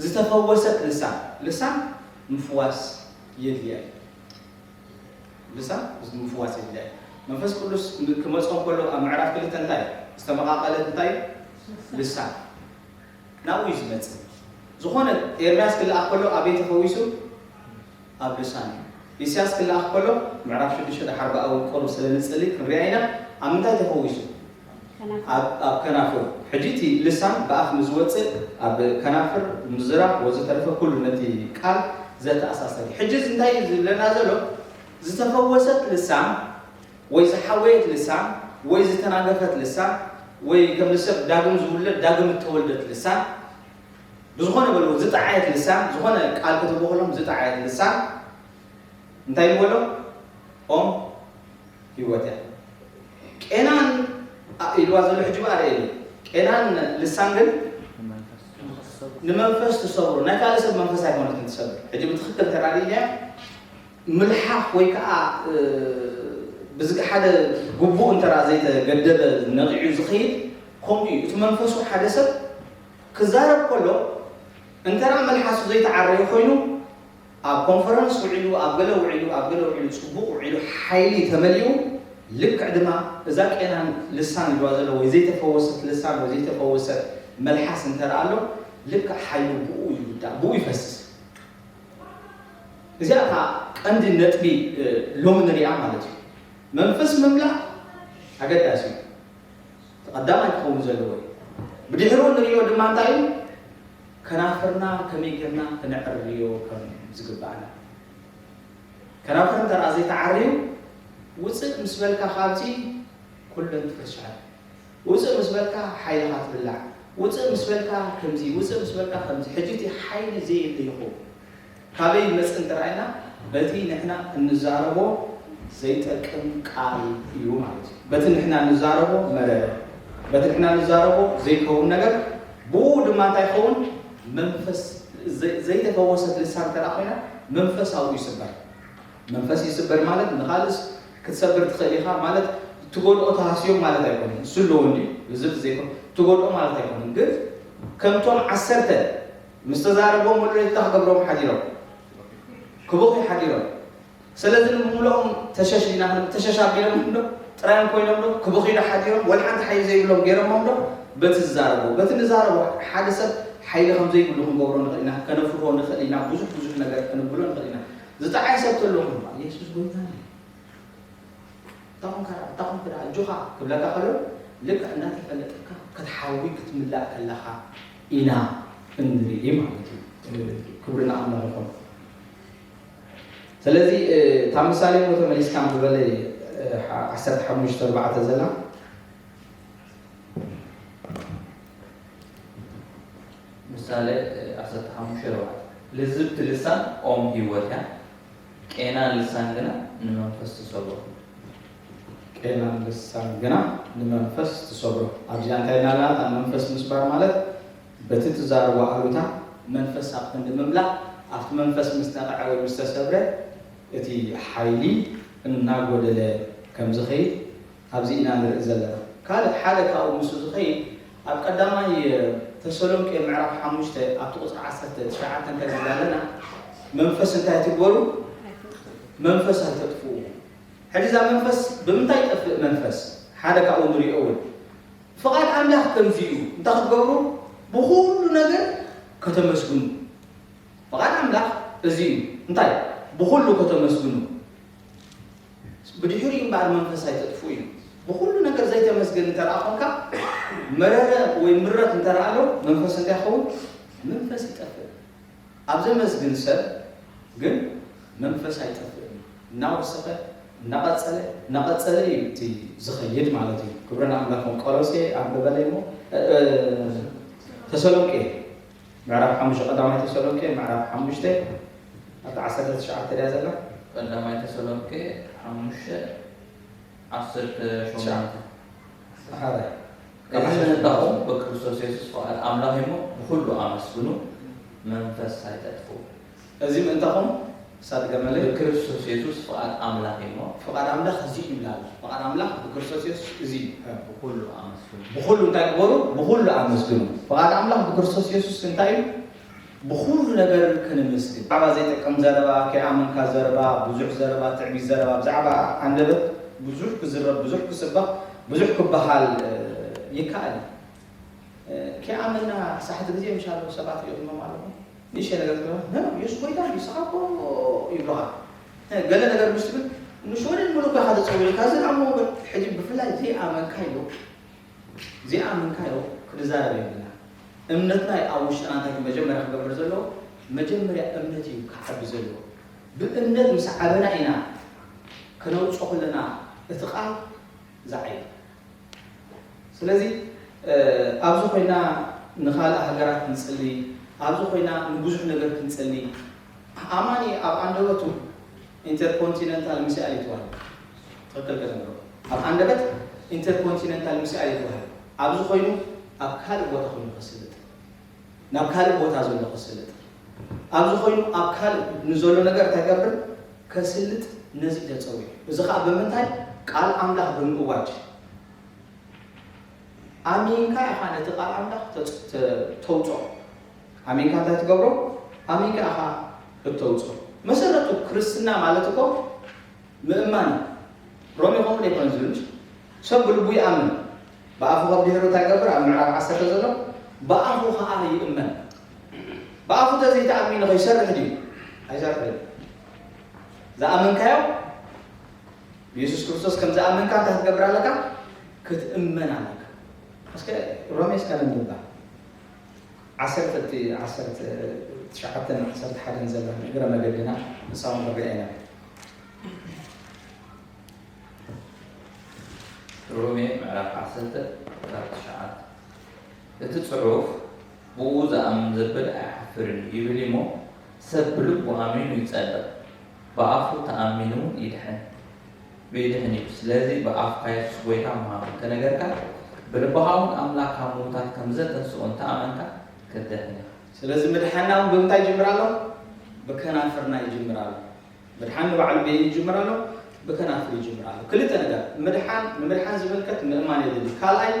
ዝተፈወሰት ልሳን ልሳን ምፍዋስ የድልያ እዩ። ልሳን ምፍዋስ የድልያ እዩ። መንፈስ ቅዱስ ክመፆም ከሎ ኣብ ምዕራፍ ክልተ እንታይ ዝተመቃቀለት እንታይ ልሳን ናብኡ እዩ ዝመፅእ። ዝኾነ ኤርምያስ ክለኣኽ ከሎ ኣበይ ተፈዊሱ? ኣብ ልሳን እዩ። ኢሳያስ ክለኣኽ ከሎ ምዕራፍ ሽዱሽተ ድሓር ብኣው ቁሩብ ስለ ንፅሊ ክንሪኣ ኢና። ኣብ ምንታይ ተፈዊሱ? ኣብ ከናፍር። ሕጂ እቲ ልሳን ብኣፍ ንዝወፅእ ኣብ ከናፍር፣ ምዝራብ ወዘተረፈ ኩሉ ነቲ ቃል ዘተኣሳሰር እዩ። ሕጂ እዚ እንታይ እዩ ዝብለና ዘሎ? ዝተፈወሰት ልሳን ወይ ዝሓወየት ልሳን ወይ ዝተናገፈት ልሳን ወይ ከም ንሰብ ዳግም ዝውለድ ዳግም እተወልደት ልሳን ብዝኾነ በልዎ ዝጠዓየት ልሳን ዝኾነ ቃል ክትብዎ ከለኹም ዝጠዓየት ልሳን እንታይ ንበሎ ኦም ህይወት እያ ቄናን ኢልዋ ዘሎ ሕጂ በኣ ርእየኒ ቄናን ልሳን ግን ንመንፈስ ትሰብሮ ናይ ካልእ ሰብ መንፈስ ኣይኮነትን ትሰብር ሕጂ ብትኽክል ተራዲእያ ምልሓኽ ወይ ከዓ ብዝግ ሓደ ግቡእ እንተራ ዘይተገደበ ነቒዑ ዝኸይድ ከምኡ እዩ እቲ መንፈሱ ሓደ ሰብ ክዛረብ ከሎ እንተራ መልሓሱ ዘይተዓረየ ኮይኑ ኣብ ኮንፈረንስ ውዒሉ ኣብ ገለ ውዒሉ ኣብ ገለ ውዒሉ ፅቡቕ ውዒሉ ሓይሊ ተመሊኡ ልክዕ ድማ እዛ ቄናን ልሳን ኢልዋ ዘሎ ወይ ዘይተፈወሰት ልሳን ወይ ዘይተፈወሰ መልሓስ እንተራ ኣሎ ልክዕ ሓይሉ ብኡ ይውዳእ ብኡ ይፈስስ እዚኣ እታ ቀንዲ ነጥቢ ሎሚ ንሪኣ ማለት እዩ መንፈስ ምምላእ ኣገዳሲ እዩ ቀዳማይ ክኸውን ዘለዎ እዩ። ብድሕሩ ንሪኦ ድማ እንታይ እዩ? ከናፍርና ከመይ ጌርና ክነዕርዮ ከም ዝግባእና። ከናፍር እንተ ደኣ ዘይተዓርዩ፣ ውፅእ ምስ በልካ ካብዚ ኩለን ትፍርሻል። ውፅእ ምስ በልካ ሓይልኻ ትብላዕ። ውፅእ ምስ በልካ ከምዚ፣ ውፅእ ምስ በልካ ከምዚ። ሕጂ እቲ ሓይሊ ዘየለ ይኸውን። ካበይ ይመጽእ እንተ ረኣይና፣ በቲ ንሕና እንዛረቦ ዘይጠቅም ቃል እዩ ማለት እዩ። በቲ ንሕና እንዛረቦ መረረ፣ በቲ ንሕና እንዛረቦ ዘይከውን ነገር፣ ብኡ ድማ እንታይ ይኸውን? መንፈስ ዘይ-፣ ዘይተፈወሰት ልሳን እንተ ደኣ ኮይና፣ መንፈሳዊ ይስበር። መንፈስ ይስበር ማለት ንኻልእስ ክትሰብር ትኽእል ኢኻ ማለት፣ ትጎድኦ ተሃስዮም ማለት ኣይኮነን። እሱ ኣለዎ እንዲ፣ ልዝብ ዘይኮን ትጎድኦ ማለት ኣይኮነን። ግን ከምቶም ዓሰርተ ምስ ተዛረቦም ወለድታ ክገብሮም ሓዲሮም፣ ክቡኺ ሓዲሮም። ስለዚ ንምሉኦም ተሸሽ ኢና፣ ተሸሽ ኣቢሎም ዶ ጥራዮም ኮይኖም ዶ ክቡኺ ዶ ሓዲሮም፣ ወላ ሓንቲ ሓይሊ ዘይብሎም ገይሮሞም ዶ? በቲ ዝዛረቦ፣ በቲ ንዛረቦ ሓደ ሰብ ሓይሊ ከም ዘይብሉ ክንገብሮ ንኽእል ኢና፣ ከነፍርሆ ንኽእል ኢና፣ ብዙሕ ብዙሕ ነገር ክንብሎ ንኽእል ኢና። ዝጠዓይ ሰብ ተሎ ክንባ፣ የሱስ ጎይታ እዩ። እንታይ ኮንካ ደኣ፣ እንታይ ኮንካ ደኣ፣ ኣጆኻ ክብለካ ከሎ፣ ልክዕ እንዳተፈለጠካ ክትሓዊ ክትምላእ ከለኻ ኢና እንርኢ ማለት እዩ። ክብሪ ንኣምላኽ ይኹን። ስለዚ፣ እ፣ እታ ምሳሌ እሞ ተመሊስካ ኣንብበለይ፣ እ፣ ሓ-፣ ዓሰርተ ሓሙሽተ ኣርባዕተ ዘላ። ምሳሌ፣ እ፣ ዓሰርተ ሓሙሽተ ኣርባዕተ። ልዝብቲ ልሳን ኦም ህይወት እያ፣ ቄናን ልሳን ግና ንመንፈስ ትሰብሮ። ቄናን ልሳን ግና ንመንፈስ ትሰብሮ። ኣብዚኣ እንታይ እናበልና፣ እታ መንፈስ ምስባር ማለት በቲ ትዛረቦ ኣሉታ መንፈስ ኣብ ክንዲ ምምላእ፣ ኣብቲ መንፈስ ምስ ነቕዐ ወይ ምስ ተሰብረ፣ እቲ ሓይሊ እናጎደለ ከም ዝኸይድ ኣብዚ ኢና ንርኢ ዘለና። ካልእ ሓደ ካብኡ ምስኡ ዝኸይድ፣ ኣብ ቀዳማይ ተሰሎንቄ ምዕራፍ ሓሙሽተ ኣብቲ ቁጽሪ ዓሰርተ ትሽዓተ እንታይ ዝብል ኣለና? መንፈስ እንታይ ትግበሩ? መንፈስ ኣይተጥፍኡ። ሕጂ እዛ መንፈስ ብምንታይ ይጠፍእ መንፈስ? ሓደ ካብኡ ንሪኦ እውን። ፍቓድ ኣምላኽ ከምዚ እዩ። እንታይ ክትገብሩ? ብኹሉ ነገር ከተመስግኑ። ፍቓድ ኣምላኽ እዚ እዩ። እንታይ? ብኹሉ ከተመስግኑ። ብድሕሪኡ እምበኣር መንፈስ ኣይተጥፍኡ እዩ። ብኹሉ ነገር ዘይተመስገን እንተ ደኣ ኾንካ፣ መረረ ወይ ምረት እንተ ደኣ ኣሎ፣ መንፈስ እንታይ ይኸውን? መንፈስ ይጠፍእ። ኣብ ዘመስግን ሰብ ግን መንፈስ ኣይጠፍእን። እናወሰኸ፣ እናቐጸለ፣ እናቐጸለ እዩ እቲ ዝኸይድ ማለት እዩ። ክብሪ ንኣምላኽ ይኹን። ቆሎሴ ኣንብበለይ እሞ፣ እ፣ እ፣ ተሰሎንቄ ምዕራፍ ሓሙሽተ፣ ቀዳማይ ተሰሎንቄ ምዕራፍ ሓሙሽተ ኣብቲ ዓሰርተ ትሽዓተ ድያ ዘላ? ቀዳማይ ተሰሎንቄ ሓሙሽተ ዓሰርተ ሸሞንተ። ሓራይ። እዚ ምእንታኹም ብክርስቶስ የሱስ ፍቓድ ኣምላኽ እሞ ብኹሉ ኣመስግኑ፣ መንፈስ ኣይተጥፍኡ። እዚ ምእንታኹም፣ ሳድገመለይ። ብክርስቶስ የሱስ ፍቓድ ኣምላኽ እሞ። ፍቓድ ኣምላኽ እዚ እዩ ይብላል። ፍቓድ ኣምላኽ ብክርስቶስ የሱስ እዚ እዩ። ብኹሉ ኣመስግኑ። ብኹሉ እንታይ ግበሩ? ብኹሉ ኣመስግኑ። ፍቓድ ኣምላኽ ብክርስቶስ የሱስ እንታይ እዩ? ብኹሉ ነገር ከነመስግን። ብዛዕባ ዘይጠቅም ዘረባ፣ ከይኣመንካ ዘረባ፣ ብዙሕ ዘረባ፣ ትዕቢት ዘረባ፣ ብዛዕባ ኣንደበት ብዙሕ ክዝረብ፣ ብዙሕ ክስበኽ፣ ብዙሕ ክበሃል፣ እ፣ ይከኣል እዩ። እ፣ ከይኣመና ሳሕቲ ግዜ ምሻሎ ሰባት ይእምኖም ኣለኹ። ንእሽተይ ነገር ትብሎ፣ "ኖ፣ ኖ፣ የሱስ ጎይታ እዩ፣ ንስኻ እኮ" ይብሉኻ። እ፣ ገለ ነገር ምስ ትብል፣ "ንሽ ወደ ሙሉእ እኮ ኢኻ ተጸዊዕካ፣ እዚ ደኣ እሞ በል፣ ሕጂ ብፍላይ ዘይኣመንካ" ይብሉ። ዘይኣመንካዮ ክንዛረብ የብልና። እምነትና እዩ ኣብ ውሽጥና እንታይ መጀመርያ ክገብር ዘለዎ፣ መጀመርያ እምነት እዩ ክዓቢ ዘለዎ። ብእምነት ምስ ዓበና ኢና ከነውፅኦ ከለና እቲ ቃል ዝዓቢ። ስለዚ፣ እ፣ ኣብዚ ኮይና ንኻልእ ሃገራት ክንጽሊ፣ ኣብዚ ኮይና ንብዙሕ ነገር ክንጽሊ፣ ኣማኒ ኣብ ኣንደበቱ ኢንተርኮንቲነንታል ሚሳይል ይተዋህብ። ትኽክል ከዘንግሮ። ኣብ ኣንደበት ኢንተርኮንቲነንታል ሚሳይል ይተዋህብ። ኣብዚ ኮይኑ ኣብ ካልእ ቦታ ኮይኑ ከስልጥ። ናብ ካልእ ቦታ ዘሎ ከስልጥ። ኣብዚ ኮይኑ ኣብ ካልእ ንዘሎ ነገር እንታይ ገብር? ከስልጥ ነዚ ተጸዊዑ። እዚ ኸኣ ብምንታይ? ቃል ኣምላኽ ብምእዋጅ። ኣሚንካ ኢኻ ነቲ ቃል ኣምላኽ ተጽ-፣ ተ-፣ ተውጽኦ። ኣሚንካ እንታይ ትገብሮ? ኣሚንካ ኢኻ እተውጽኦ። መሰረቱ ክርስትና ማለት እኮ ምእማን እዩ። ሮሜ ከምኡ ዶ ኣይኮነን ዝብል? ሰብ ብልቡ ይኣምን፣ ብኣፉ ኸኣ ድሒሩ እንታይ ይገብር? ኣብ ምዕራፍ ዓሰርተ ዘሎ፣ ብኣፉ ኸኣ ይእመን። ብኣፉ ተዘይተኣሚኑ ኸይሰርሕ ድዩ? ኣይሰርሕን። ዝኣመንካዮ ብየሱስ ክርስቶስ ከም ዝኣመንካ እንታይ ክትገብር ኣለካ? ክትእመን ኣለካ። እስከ ሮሜ እስከ ነንብባ። ዓሰርተ እቲ ዓሰርተ ትሽዓተን ዓሰርተ ሓደን ዘላ እግረ መገድና ንሳውን ንሪኣ ኢና። ሮሜ ምዕራፍ ዓሰርተ ካብ ትሽዓተ። እቲ ጽሑፍ ብኡ ዝኣምን ዘበለ ኣይሓፍርን እዩ ይብል እሞ ሰብ ብልቡ ኣሚኑ ይጸድቕ፣ ብኣፉ ተኣሚኑ እውን ይድሕን። ብይድሕን እዩ። ስለዚ ብኣፍካ የሱስ ጐይታ ምዃኑ እንተነገርካ፣ ብልብኻ እውን ኣምላኽ ካብ ምዉታት ከም ዘተንስኦ እንተኣመንካ ክትድሕን ኢኻ። ስለዚ ምድሓንና እውን ብምንታይ ይጅምር ኣሎ? ብከናፍርና ይጅምር ኣሎ። ምድሓን ንባዕሉ በይኑ ይጅምር ኣሎ፣ ብከናፍር ይጅምር ኣሎ። ክልተ ነገር፣ ምድሓን፣ ንምድሓን ዝምልከት ምእማን የድሊ። ካልኣይ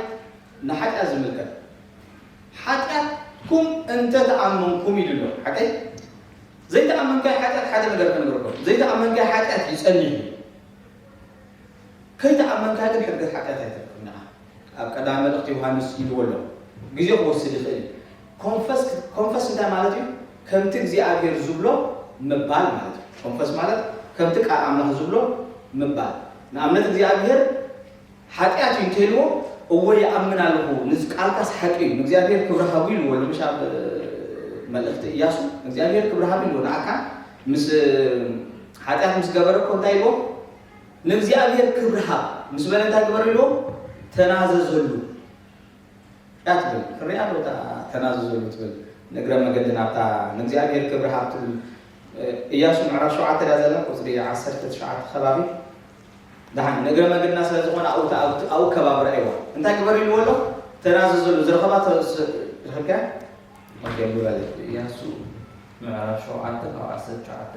ንሓጢኣት ዝምልከት፣ ሓጢኣትኩም እንተ ተኣመንኩም ኢሉ ኣሎ። ሓቀይ ዘይተኣመንካይ ሓጢኣት ሓደ ነገር ከነግረኩም፣ ዘይተኣመንካይ ሓጢኣት ይጸንሕ እዩ። ከይተኣመንካ ግን ሕድገት ሓጢኣት ኣይተርፍን። ንዓ ኣብ ቀዳሚ መልእኽቲ ዮሃንስ ኢልዎ ኣሎ። ግዜ ክወስድ ይኽእል እዩ። ኮንፈስ ኮንፈስ እንታይ ማለት እዩ? ከምቲ እግዚኣብሔር ዝብሎ ምባል ማለት እዩ። ኮንፈስ ማለት ከምቲ ቃል ኣምላኽ ዝብሎ ምባል። ንኣብነት እግዚኣብሔር ሓጢኣት እዩ እንተኢልዎ እወ ይኣምን ኣለኹ፣ ንዚ ቃልካስ ሓቂ እዩ፣ ንእግዚኣብሔር ክብሪ ሃቡ ኢልዎ ኣሎ። ምሽ ኣብ መልእኽቲ እያሱ ንእግዚኣብሔር ክብሪ ሃቡ ኢልዎ። ንኣካ ምስ ሓጢኣት ምስ ገበረ እኮ እንታይ ኢልዎ? ንእግዚኣብሔር ክብሪ ሃብ ምስ በለ እንታይ ግበር ኢልዎ? ተናዘዘሉ። እያ ትብል። ክሪኣ ዶ እታ ተናዘዘሉ ትብል? ንእግረ መገዲ ናብታ ንእግዚኣብሔር ክብሪ ሃብ ትብል። እያሱ ምዕራፍ ሸውዓተ እያ ዘላ፣ ቁፅሪ ዓሰርተ ትሽዓተ ከባቢ። ደሓን ንእግረ መገድና ስለ ዝኾነ ኣብኡ ኣብኡ ከባቢ ረኣይዋ። እንታይ ግበር ኢልዎ ኣሎ? ተናዘዘሉ። ዝረኸባ ተ- ስ- ረኸብካ? ኦኬ፣ ብበለ። እያሱ ምዕራፍ ሸውዓተ ካብ ዓሰርተ ትሽዓተ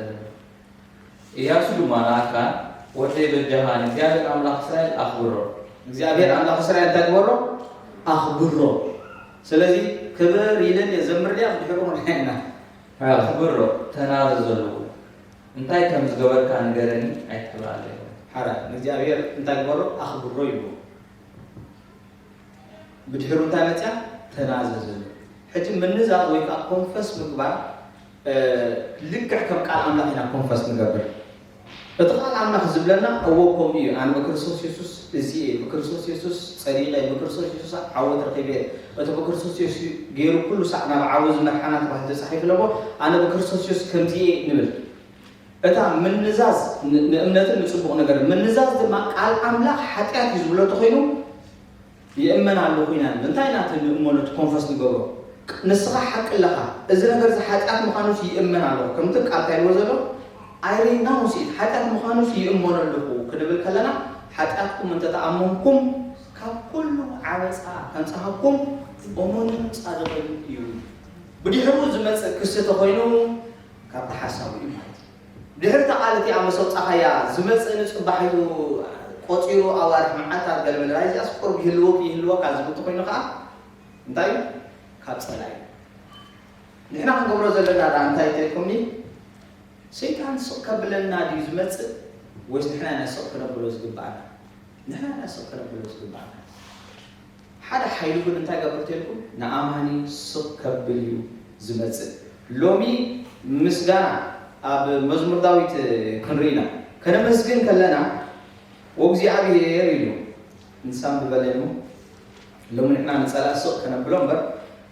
እያሱ ድማ ንኣካን ወደይ በጃኻ ንእግዚኣብሔር ኣምላኽ እስራኤል ኣኽብሮ። እግዚኣብሔር ኣምላኽ እስራኤል እንታይ ግበሮ? ኣኽብሮ። ስለዚ ክብር ኢለን እየ ዘምር ድያ ብድሕሩ ርኣየና። ኣኽብሮ፣ ተናዘዘሉ። እንታይ ከም ዝገበርካ ንገረኒ ኣይትሕብኣለይ። ሓራ ንእግዚኣብሔር እንታይ ግበሮ? ኣኽብሮ ይብሎ። ብድሕሩ እንታይ መፅያ? ተናዘዘሉ። ሕጂ ምንዛዝ ወይ ከዓ ኮንፈስ ምግባር ልክዕ ከም ቃል ኣምላኽ ኢና ኮንፈስ ንገብር። እቲ ቃል ኣምላኽ ዝብለና እዎ ከምኡ እዩ። ኣነ ብክርስቶስ የሱስ እዚ እየ፣ ብክርስቶስ የሱስ ፀዲቐ፣ ብክርስቶስ የሱስ ዓወት ረኺበ፣ እቲ ብክርስቶስ የሱስ ገይሩ ኩሉ ሳዕ ናብ ዓወት ዝመርሓና ተባሂሉ ተፃሒፉ ኣለዎ። ኣነ ብክርስቶስ የሱስ ከምዚ እየ ንብል። እታ ምንዛዝ ንእምነትን ንፅቡቕ ነገር ምንዛዝ ድማ ቃል ኣምላኽ ሓጢኣት እዩ ዝብሎ እንተኮይኑ ይእመን ኣለኹ ኢና ንብል። እንታይ ኢና እቲ ንእመኖ እቲ ኮንፈስ ንገብሮ? ንስኻ ሓቂ ኣለኻ፣ እዚ ነገር እዚ ሓጢኣት ምዃኑስ ይእመን ኣለኹ። ከምቲ ቃል እንታይ ኢልዎ ዘሎ? I renounce it፣ ሓጢኣት ምዃኑስ ይእመኖ ኣለኹ ክንብል ከለና ሓጢኣትኩም እንተተኣመንኩም ካብ ኩሉ ዓመፃ ከንፅሃኩም እመኑን ፃድቕን እዩ። ብድሕሩ ዝመፅእ ክሲ ተኾይኑ ካብቲ ሓሳቡ እዩ ማለት እዩ። ድሕሪ እታ ቃል እቲኣ ምስ ኣውጻኻያ ዝመጽእ ንጽባሕ ኢሉ ቆጺሩ ኣዋርሕ መዓልታት ገለ መለ እዚኣስ ቁሩብ ይህልወኪ ይህልወካ ዝብል እንተኾይኑ ከኣ እንታይ እዩ? ካብ ጸላኢ እዩ። ንሕና ክንገብሮ ዘለና ደኣ እንታይ እንተኢልኩምኒ ሰይጣን ስቕ ከብለና ድዩ ዝመጽእ ወይስ ንሕና ኢና ስቕ ክነብሎ ዝግባኣና? ንሕና ኢና ስቕ ክነብሎ ዝግባኣና። ሓደ ሓይሉ ግን እንታይ ገብር ተልኩም ንኣማኒ ስቕ ከብል እዩ ዝመጽእ። ሎሚ ምስጋና ኣብ መዝሙር ዳዊት ክንርኢ ኢና። ከነመስግን ከለና ወእግዚኣብሔር ኢሉ ንሳም ዝበለኑ ሎሚ ንሕና ንጸላእ ስቕ ከነብሎ እምበር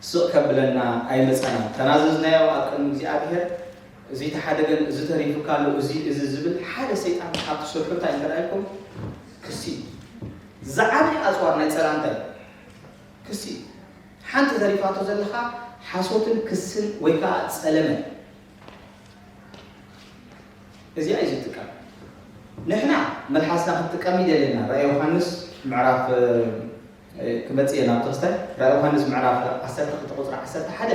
ስቕ ከብለና ኣይመጸናን። ተናዘዝናዮ ኣብ ቅድሚ እግዚኣብሔር እዚ ተሓደገን እዚ ተሪፉካ ኣሎ እዚ እዚ ዝብል ሓደ ሰይጣን ካብቲ ስርሑ እንታይ እንተረኣይኩም ክሲ ዝዓበየ ኣጽዋር ናይ ጸላእ እንታይ ክሲ ሓንቲ ተሪፋቶ ዘለኻ ሓሶትን ክስን ወይ ከዓ ጸለመን እዚኣ እዩ ዝጥቀም። ንሕና መልሓስና ክንጥቀም ይደልየና። ራእይ ዮሃንስ ምዕራፍ ክመጽእ እየ ናብ ተክስታይ ራእይ ዮሃንስ ምዕራፍ ዓሰርተ ክልተ ቁፅሪ ዓሰርተ ሓደ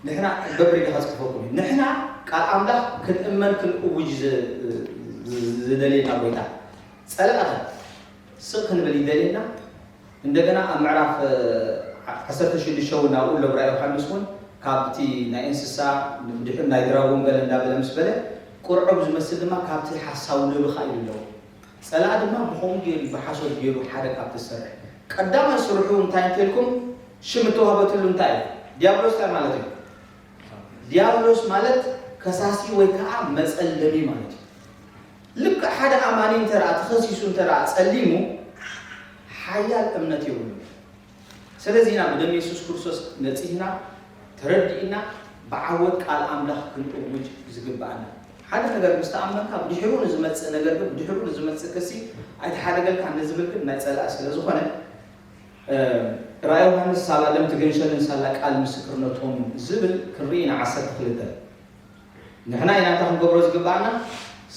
ንሕና በብሪጋ ከፅሕፈኩም እዩ። ንሕና ቃል ኣምላኽ ክንእመን ክንእውጅ ዝደልየና ጎይታ ጸላእኸ ስቕ ክንብል ይደልየና። እንደገና ኣብ ምዕራፍ ዓሰርተ ሽዱሽተ እውን ናብኡ ለብራ ዮሃንስ እውን ካብቲ ናይ እንስሳ ድሕር ናይ ድራጎን ገለ እንዳበለ ምስ በለ ቁርዑብ ዝመስል ድማ ካብቲ ሓሳዊ ንብኻ ኢሉ ኣለዎ። ጸላእ ድማ ብኸምኡ ገይሩ ብሓሶት ገይሩ ሓደ ካብቲ ዝሰርሕ ቀዳማይ ስርሑ እንታይ እንተልኩም ሽም እተዋህበትሉ እንታይ እዩ? ዲያብሎስ እንታይ ማለት እዩ? ዲያብሎስ ማለት ከሳሲ ወይ ከዓ መጸለሚ ማለት እዩ። ልክዕ ሓደ ኣማኒ እንተረኣ ተኸሲሱ እንተረኣ ጸሊሙ ሓያል እምነት የብሉ። ስለዚ ኢና ብደም የሱስ ክርስቶስ ነጺህና፣ ተረዲእና፣ ብዓወት ቃል ኣምላኽ ክንእውጅ ዝግብኣና። ሓደ ነገር ምስ ተኣመንካ፣ ብድሕሩ ንዝመጽእ ነገር ግን፣ ብድሕሩ ንዝመጽእ ክሲ ኣይተሓደገልካን ንዝብል ግን ናይ ጸላኢ ስለ ዝኾነ፣ እ፣ ራእይ ዮሃንስ ሳላ ደም ትገንሸልን ሳላ ቃል ምስክርነቶም ዝብል ክንርኢ ኢና። ዓሰርተ ክልተ ንሕና ኢና እንታይ ክንገብሮ ዝግብኣና?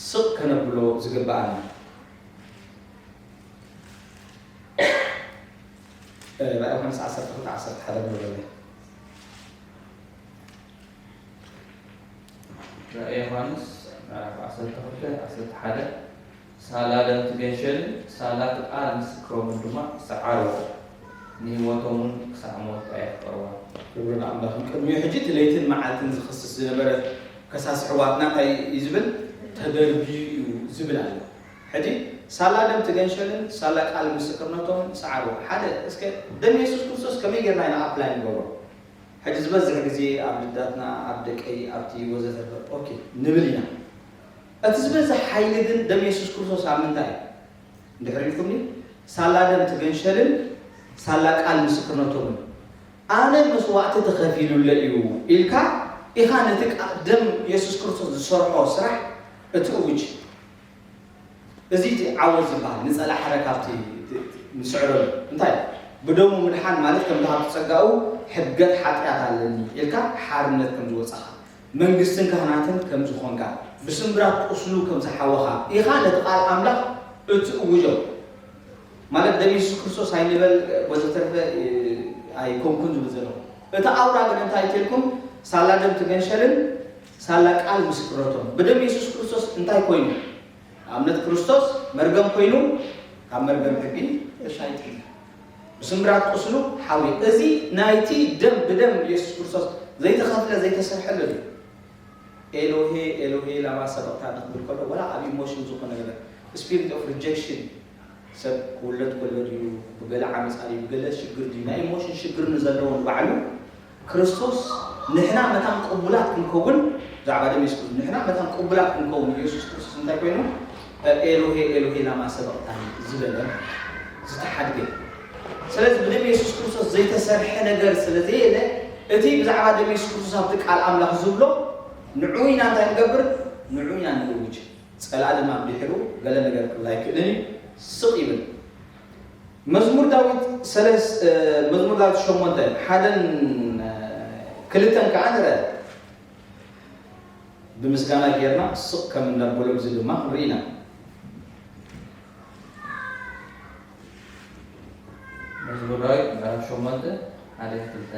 ስቕ ከነብሎ ዝግብኣና። እ፣ ራእይ ዮሃንስ ዓሰርተ ክልተ ዓሰርተ ሓደ ንብሎ። ራእይ ዮሃንስ ምዕራፍ ዓሰርተ ክልተ ዓሰርተ ሓደ፣ ሳላ ደም ትገንሸልን ሳላ ቃል ምስክሮምን ድማ ሰዓርዎ፣ ንህይወቶም እውን ክሳዕ ሞት ኣየፍቀርዋን። ክብሪ ንኣምላኽ። ቅድሚኡ ሕጂ እቲ ለይትን መዓልትን ዝኸስስ ዝነበረ ከሳሲ ኣሕዋትና እንታይ እዩ ዝብል? ተደርብዩ እዩ ዝብል ኣሎ። ሕጂ ሳላ ደም ትገንሸልን ሳላ ቃል ምስክርነቶምን ሰዓርዎ። ሓደ፣ እስከ ደም የሱስ ክርስቶስ ከመይ ጌርና ኢና ኣፕላይ ንገብሮ? ሕጂ ዝበዝሕ ግዜ ኣብ ልዳትና፣ ኣብ ደቀይ፣ ኣብቲ ወዘተርፈ፣ ኦኬ፣ ንብል ኢና። እቲ ዝበዝሕ ሓይሊ ግን ደም የሱስ ክርስቶስ ኣብ ምንታይ እዩ? እንድሕር ኢልኩምኒ፣ ሳላ ደም ትገንሸልን ሳላ ቃል ምስክርነቶምን። ኣነ መስዋእቲ ተኸፊሉለ እዩ ኢልካ ኢኻ ነቲ ቃ-፣ ደም የሱስ ክርስቶስ ዝሰርሖ ስራሕ እትእውጅ። እዚ እቲ ዓወት ዝበሃል ንጸላኢ ሓደ ካብቲ ት-፣ ት-፣ ንስዕረሉ። እንታይ? ብደሙ ምድሓን ማለት ከምቲ ካብቲ ጸጋኡ ሕገት ሓጢኣት ኣለኒ ኢልካ ሓርነት ከም ዝወጻኻ፣ መንግስትን ካህናትን ከም ዝኾንካ፣ ብስምብራት ቁስሉ ከም ዝሓወኻ ኢኻ ነቲ ቃል ኣምላኽ እትእውጆ። ማለት ደም የሱስ ክርስቶስ ኣይንበል ወዘተርፈ ኣይኮንኩን ዝብል ዘለኹ። እቲ ኣውራ ግን እንታይ ትልኩም? ሳላ ደም ትገንሸልን ሳላ ቃል ምስክረቶም። ብደም የሱስ ክርስቶስ እንታይ ኮይኑ? ኣብነት ክርስቶስ መርገም ኮይኑ ካብ መርገም ሕጊ ተሻይጥና። ብስምብራት ቁስሉ ሓዊ። እዚ ናይቲ ደም ብደም የሱስ ክርስቶስ ዘይተኸፍለ ዘይተሰርሐሉ እዩ። ኤሎሄ ኤሎሄ ላማ ሰበቅታኒ ክብል ከሎ ወላ ኣብ ኢሞሽን ዝኾነ ነገር ስፒሪት ኦፍ ሪጀክሽን ሰብ ክውለድ ከሎ ድዩ ብገለ ዓመፃ ድዩ ብገለ ሽግር ድዩ ናይ ኢሞሽን ሽግር ንዘለዎ ንባዕሉ ክርስቶስ ንሕና መታን ቅቡላት ክንከውን ብዛዕባ ደም የሱስ ንሕና መታን ቅቡላት ክንከውን ኢየሱስ ክርስቶስ እንታይ ኮይኑ ኤሎሄ ኤሎሄ ላማ ሰበቅታኒ ዝበለ ዝተሓድገ። ስለዚ ብደም የሱስ ክርስቶስ ዘይተሰርሐ ነገር ስለ ዘየለ እቲ ብዛዕባ ደም የሱስ ክርስቶስ ኣብቲ ቃል ኣምላኽ ዝብሎ ንዑ ኢና እንታይ ንገብር ንዑ ኢና ንእውጅ። ጸላኢ ድማ ብድሕሩ ገለ ነገር ክብል ኣይክእልን እዩ። ስቕ ይብል። መዝሙር ዳዊት ሰለስ-፣ እ፣ መዝሙር ዳዊት ሸሞንተ ሓደን፣ እ፣ ክልተን ከኣ ንርአ። ብምስጋና ጌርና ስቕ ከም እነብሎ እዚ ድማ ክንርኢ ኢና። መዝሙር ዳዊት ምዕራፍ ሸሞንተ ሓደ ክልተ።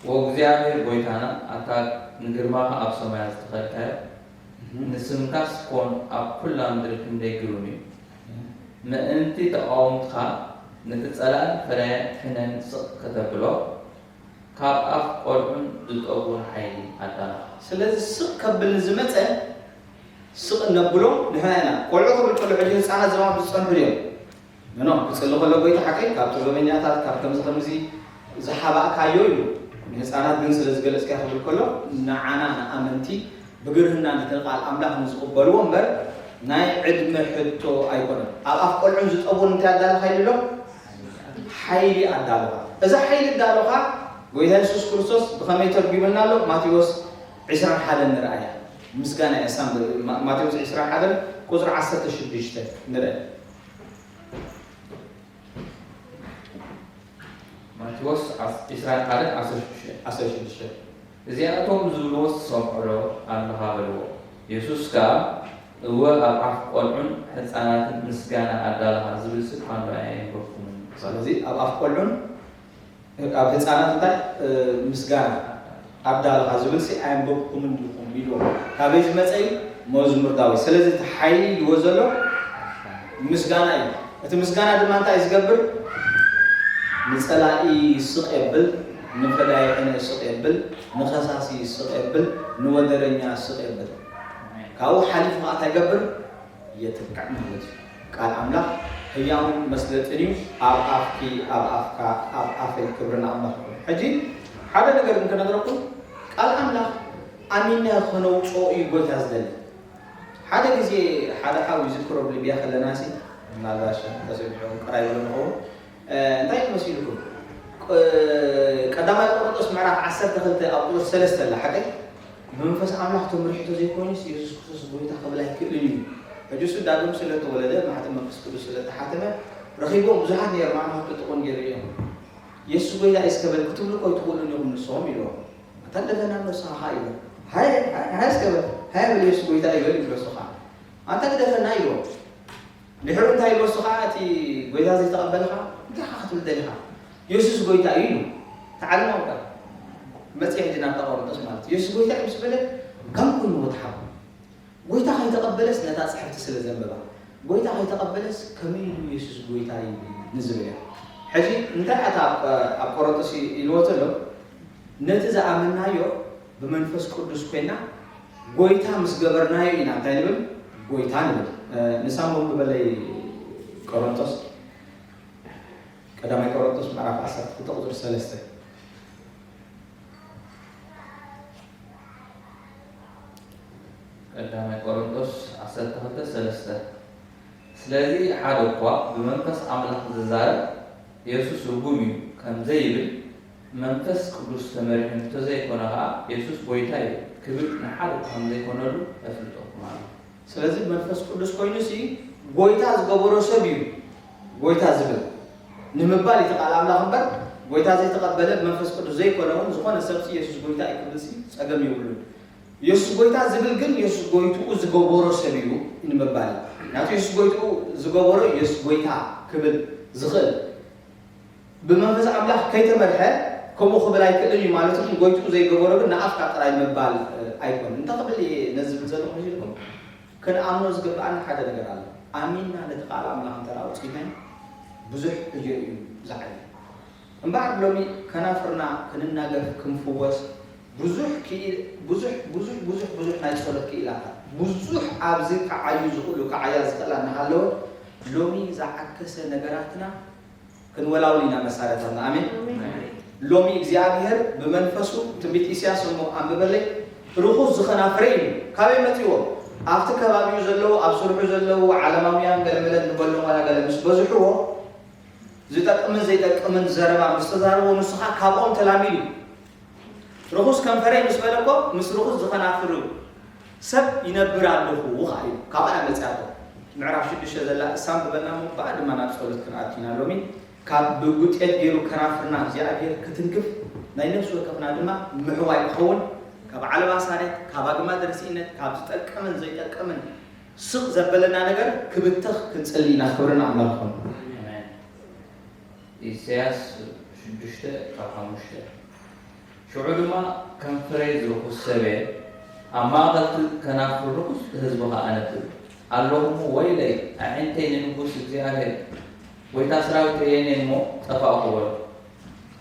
ወእግዚኣብሔር ጐይታና፣ ኣታ ንግርማኻ ኣብ ሰማያት ዝተኸልካዮ፣ ንስምካስ ኮን ኣብ ኵላ ምድሪ ክንደይ ግሩም እዩ። ምእንቲ ተቓወምትኻ፣ ነቲ ጸላእን ፈዳይን ሕነን ስቕ ከተብሎ፣ ካብ ኣፍ ቈልዑን ዝጠቡን ሓይሊ ኣዳለኻ። ስለዚ ስቕ ከብል ንዝመጸ ስቕ እነብሎ ንሕና ኢና። ቈልዑ ክብል ከሎ ሕጂ ህጻናት ዘማት ዝጸንሑ ድዮም? ኖ፣ ክጽሊ ከሎ ጐይታ ሓቀይ ካብ ጥበበኛታት፣ ካብ ከምዚ ከምዚ ዝሓባእካዮ ኢሉ። ንህጻናት ግን ስለ ዝገለጽካዮ ክብል ከሎ፣ ንዓና ንኣመንቲ ብግርህና ነቲ ቃል ኣምላኽ ንዝቕበልዎ እምበር፣ ናይ ዕድመ ሕቶ ኣይኮነን። ኣብ ኣፍ ቈልዑን ዝጠቡን እንታይ ኣዳለኻ ኢሉ ኣሎ? ሓይሊ ኣዳለኻ። እዛ ሓይሊ ኣዳለኻ ጐይታ የሱስ ክርስቶስ ብኸመይ ተርጒምልና ኣሎ? ማቴዎስ ዕስራን ሓደን ንርኣያ። ምስጋና እያ። ሳም-፣ ማ-፣ ማቴዎስ ዕስራን ሓደን ቁጽሪ ዓሰርተ ሽዱሽተ ንርአ። ማቴዎስ ዓስ-፣ ዕስራን ሓደን ዓሰርተ ሽዱሽተ። ዓሰርተ ሽዱሽተ። እዚኣቶም ዝብልዎስ ትሰምዖ ዶ ኣለኻ በልዎ። የሱስ ከኣ፣ እወ፣ ኣብ ኣፍ ቈልዑን ሕጻናትን ምስጋና ኣዳለኻ ዝብልሲ እኳ እንዶ ኣየንበብኩምን በሎ። ስለዚ ኣብ ኣፍ ቈልዑን ኣብ ህጻናት እንታይ፣ እ፣ ምስጋና ኣዳለኻ ዝብልሲ ኣየንበብኩምን ዲኹም ኢልዎ። ካበይ ዝመጸ እዩ? መዝሙር ዳዊት። ስለዚ እቲ ሓይሊ ኢልዎ ዘሎ ምስጋና እዩ። እቲ ምስጋና ድማ እንታይ እዩ ዝገብር? ንጸላኢ ስቕ የብል፣ ንፈዳይ ሕነ ስቕ የብል፣ ንኸሳሲ ስቕ የብል፣ ንወደረኛ ስቕ የብል። ካብኡ ሓሊፉ ኸዓ እንታይ ይገብር? የጥቅዕ ማለት እዩ። ቃል ኣምላኽ ህያውን መስለጥን እዩ። ኣብ ኣፍኪ፣ ኣብ ኣፍካ፣ ኣብ ኣፈይ ክብሪ ንኣምላኽ ይኹን። ሕጂ ሓደ ነገር ግን ክነግረኩም፣ ቃል ኣምላኽ ኣሚንና ከነውፅኦ እዩ ጎይታ ዝደሊ። ሓደ ግዜ ሓደ ሓው ይዝክሮ ኣብ ሊብያ ከለና ሲ፣ ምናልባሽ ተሰሚዑ ቅራይ ይብሎ ንኸውን። እ፣ እንታይ እዩ መሲልኩም? ቀዳማይ ቆሮንቶስ ምዕራፍ ዓሰርተ ክልተ ኣብ ቁፅሪ ሰለስተ ኣላ ሓቀይ ብመንፈስ ኣምላኽ ተመሪሑ ተዘይኮይኑስ የሱስ ክርስቶስ ጎይታ ክብል ኣይክእልን እዩ። ሕጂ እሱ ዳግም ስለ ተወለደ ማሕተም መንፈስ ቅዱስ ስለ ተሓተመ ረኺቦም ብዙሓት ነይሮም ኣምላኽ ጥጥቑን ገይሩ እዮም። የሱስ ጎይታ እዩ እስከ በል ክትብሉ እኮ ኣይትኽእሉን ኢኹም ንስኹም ኢልዎም። ኣታ ደፈና ንስኻ ኢሉ ሃይ ሃይ እስከ በል ሃይ በል የሱስ ጎይታ እዩ በል ይብሎ እሱ ከዓ ኣንታ ግደፈና ኢልዎ። ድሕሩ እንታይ ኢልዎ እሱ ከዓ እቲ ጎይታ ዘይተቐበልኻ እንታይ ኻ ክትብል ደሊኻ? የሱስ ጎይታ እዩ ኢሉ። ተዓልሞ እምበር መፅእ ሕጂ ናብታ ቆሮንቶስ ማለት እዩ። የሱስ ጎይታ እዩ ምስ በለ ከም ኮይኑ ክትሓቡ ጎይታ ከይተቐበለስ ነታ ፅሕፍቲ ስለ ዘንበባ ጎይታ ከይተቐበለስ ከመይ ኢሉ የሱስ ጎይታ እዩ ንዝብል እያ። ሕጂ እንታይ ኣታ ኣብ ቆሮንቶስ ኢልዎ ዘሎ ነቲ ዝኣመናዮ ብመንፈስ ቅዱስ ኮይና ጎይታ ምስ ገበርናዮ ኢና እንታይ ንብል ጎይታ ንብል። ንሳም በለይ ቆሮንቶስ ቀዳማይ ቆሮንቶስ ምዕራፍ ዓሰርተ ክልተ ቁፅሪ ሰለስተ። ቀዳማይ ቆሮንቶስ ዓሰርተ ክልተ ሰለስተ። ስለዚ ሓደ እኳ ብመንፈስ ኣምላኽ ዝዛረብ የሱስ ርጉም እዩ ከም ዘይብል መንፈስ ቅዱስ ተመሪሑ እንተዘይኮነ ኸዓ የሱስ ጐይታ እዩ ክብል ንሓደ እኳ ከም ዘይኮነሉ የፍልጠኩም ኣሎ። ስለዚ መንፈስ ቅዱስ ኮይኑ ሲ ጐይታ ዝገበሮ ሰብ እዩ ጐይታ ዝብል ንምባል እቲ ቃል ኣምላኽ እምበር ጐይታ ዘይተቐበለ ብመንፈስ ቅዱስ ዘይኮነ እውን ዝኾነ ሰብ ሲ የሱስ ጐይታ እዩ ክብል ሲ ጸገም የብሉን። የሱስ ጐይታ ዝብል ግን የሱስ ጐይትኡ ዝገበሮ ሰብ እዩ ንምባል እዩ። ምክንያቱ የሱስ ጐይትኡ ዝገበሮ እዩ የሱስ ጐይታ ክብል ዝኽእል። ብመንፈስ ኣምላኽ ከይተመርሐ ከምኡ ክብል ኣይክእልን እዩ ማለት ግን ጐይትኡ ዘይገበሮ ግን ንኣፍካ ጥራይ ምባል ኣይኮን። እንታይ ክብል እየ ነዚ ዝብል ዘለኹ ኢልኩም ክንኣምኖ ዝግብኣና ሓደ ነገር ኣሎ። ኣሚንና ነቲ ቃል ኣምላኽ እንተ ኣውፂእናዮ ብዙሕ እዮ እዩ ዝዓቢ። እምበኣር ሎሚ ከናፍርና ክንናገፍ ክንፍወስ ብዙሕ ብዙሕ ብዙሕ ብዙሕ ብዙሕ ናይ ጸሎት ክኢላታት ብዙሕ ኣብዚ ክዓዩ ዝኽእሉ ክዓያ ዝኽእላ እናሃለወ ሎሚ ዝዓከሰ ነገራትና ክንወላውል ኢና መሳርያታትና። ኣሜን። ሎሚ እግዚኣብሔር ብመንፈሱ ትንቢት ኢሳያስ እሞ ኣንብበለይ ርኹስ ዝኸናፍረ እዩ። ካበይ መጺዎ? ኣብቲ ከባቢኡ ዘለዉ ኣብ ስርሑ ዘለዉ ዓለማውያን ገለመለ ንበሎም ዋላ ገለ ምስ በዝሕዎ ዝጠቅምን ዘይጠቅምን ዘረባ ምስ ተዛረቦ ንስኻ ካብኦም ተላሚዱ ርኹስ ከንፈረይ ምስ በለ እኮ ምስ ርኹስ ዝኸናፍር ሰብ ይነብር ኣለኹ ኸዓ እዩ ካብኣ መፅያቶ ምዕራፍ ሽዱሽተ ዘላ እሳም ዝበልና እሞ ብኣ ድማ ናብ ፀሎት ክንኣቱ ኢና ሎሚ ካብ ብጉጤት ገይሩ ከናፍርና እግዚኣብሔር ክትንክፍ ናይ ነፍሲ ወከፍና ድማ ምሕዋይ ክኸውን ካብ ዓለባ ሳሬት ካብ ኣግማድ ርሲእነት ካብ ዝጠቅምን ዘይጠቅምን ስቕ ዘበለና ነገር ክብተኽ ክንፅሊ ኢና ክብርን ኣምላኽ ይኹን ኢሳያስ ሽዱሽተ ካብ ሓሙሽተ ሽዑ ድማ ከም ፍሬ ዝርኹስ ሰብ እየ፣ ኣብ ማእከል ከናፍር ርኹስ ህዝቢ ኸኣ እነብር ኣለኹ እሞ ወይለይ ኣዒንተይ ንንጉስ እግዚኣብሔር ጐይታ ሰራዊት ርእየን እየን እሞ ጠፋእኹ በሎ።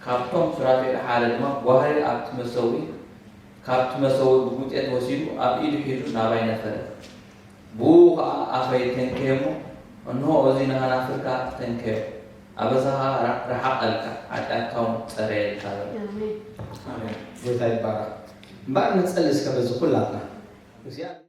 ካብቶም ሱራፌል ሓደ ድማ ጓህሪ ኣብቲ መሰውኢ ካብቲ መሰውኢ ብጉጤት ወሲዱ ኣብ ኢዱ ሒዙ ናባይ ነፈረ። ብኡ ኸዓ ኣፈይ ተንከየ እሞ፣ እንሆ፣ እዚ ንኸናፍርካ ተንከዮ፣ ኣበሳ ኸዓ ርሓቐልካ፣ ሓጢኣትካ እውን ጸረየልካ በሎ። ኣሜን። ኣሜን። ጎይታ ይባረኽ። እምበኣር ንጸሊ እስከ በዚ ኩላትና። እግዚኣብሔር